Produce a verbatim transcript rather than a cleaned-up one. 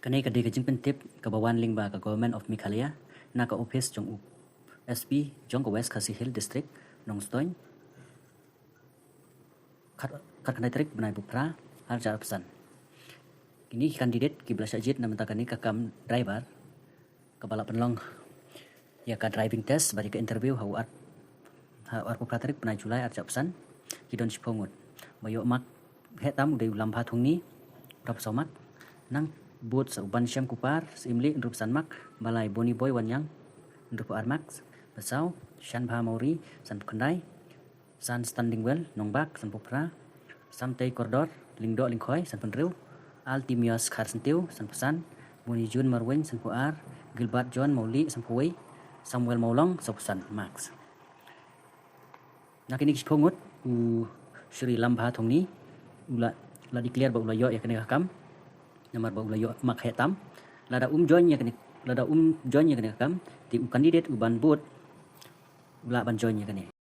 Kane ka dei ka jingpyntip kaba wan lyngba ka Government of Meghalaya na ka ophis jong u S P jong ka West Khasi Hills District, Nongstoiñ, khat khat khyndai tarik bnai Bupra, arhajar arphew san. Kine ki candidate kiba la shah jied na bynta kane ka kam driver, kaba la pynlong ïa ka driving test bad ïa ka interview ha u ar ha u arphew phra tarik bnai July, arhajar arphew san, ki don shiphew ngut. Ba ïoh mark heh tam u dei u Lambha Thongni, arphew saw mark. Nang bud sa u Banshem Kupar, Syiemlieh, hynriewphew san mark. Ba lai Boni Boy Wanniang, hynriewphew ar mark. Ba saw Shanbha Mawrie, sanphew khyndai. San Standing Well Nongbak, sanphew phra. Samtei Kordor, Lyngdoh Lyngkhoi, sanphew hynriew. Altimius Kharsyntiew, sanphew san. Bonijun Marwein, sanphew ar. Gilbert John Mawlieh, sanphew wei. Samuel Mawlong, sawphew san marks. Na kine ki shiphew ngut, u Shri Lambha Thongni u la, la declare ba u la ïoh ïa kane ka kam, namar ba u la ïoh mark heh tam. Lada um join ïa kane, lada um join ïa kane ka kam, te u candidate uban bud u lah ban join ïa kane.